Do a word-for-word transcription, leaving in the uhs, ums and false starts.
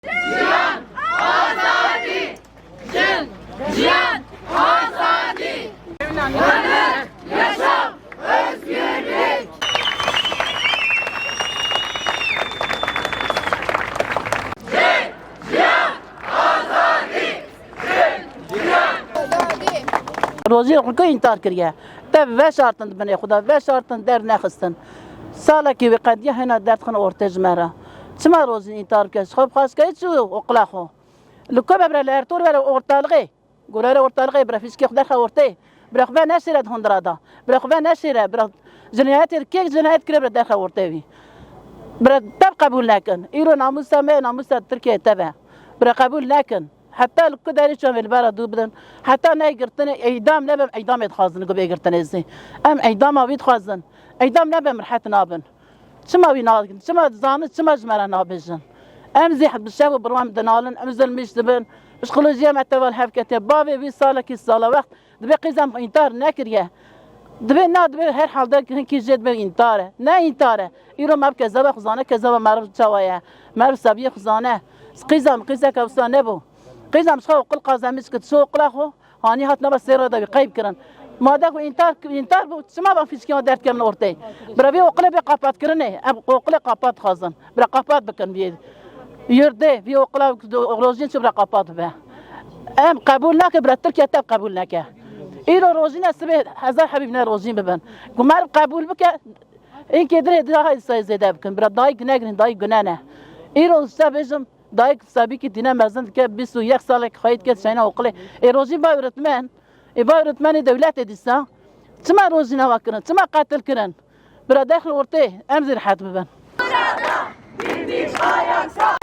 Jiyan, azadî! Jin, jiyan, azadî! Huner, yaşam, özgürlük! Rojîn xwe ku întar kiriye. Te veşartin di binê xwe de, veşartin dernexistin. Salekî wê qediya hêna derdxin ortê ji me re. Çima Rojîn întar bike? Ji xwe bi xwe çi oqila xwe? Li ku be bire li ertor were ortalixê. Gorere ortalixê bire fîşkê xwe derxe ortê. Bire xwe ve neşêre di hundira da. Bire xwe ve neşêre. Bire cinayetê kêk cinayet kire bire derxe ortê wî. Bire te qebûl nekin. Îro namûsa me, namûsa Tirkiyeyê te be. Bire qebûl nekin. Heta li ku derê çû em ê li bera dû bidin. Heta ney girtinê îdam nebe, em îdamê dixwazin ku bê girtinê zî. Em îdama wî dixwazin. Îdam nebe em rehet nabin. Çima wî nakin? Çima dizanin? Çima ji me re nabêjin? Em zî bi şev û bi wan dinalin, em zilmîş dibin. Psîkolojîya me teval hev ketiye. Bavê wî salekî sala wext dibê qîzem întar nekiriye. Dibê na, dibê her halde hinkî jê dibê întar e. Ne întar e. Îro me bi kezeba xwe zane, kezeba meriv çawa ye. Meriv sebiyê xwe zane. Qîzem, qîzeke wisa nebû. Qîzem ji xwe oqil qazemîş kir, çi oqila xwe, hanî hat nava sê re de wî qeyb kirin. Madem ku întar, întar bû, çima van fîşkiyan derdikevin ortê? Bira vî oqilê bê qapat kirinê. Em oqilê qapat dixwazin. Bira qapat bikin vî yurdê, vî oqila Rojîn çi bira qapat bibe. Em qebûl nake, bira Tirkiye te qebûl neke. Îro Rojîn e, sibê hezar hebî ne Rojîn bibin. Ku meriv qebûl bike, înkê dirê daha îsayê zêde bikin. Bira dayik negirin, dayik gune ne. Îro ji te bêjim, dayik sabîkî tîne mezin dike, bîst û yek salek xweyî dike, şeyna oqilê. Ê Rojîn va öğretmen, ê va öğretmenê dewletê dîsa. Çima Rojîn ava kirin? Çima qetil kirin? Bira derxin ortê, em zî rehet bibin. Birlik ayakta.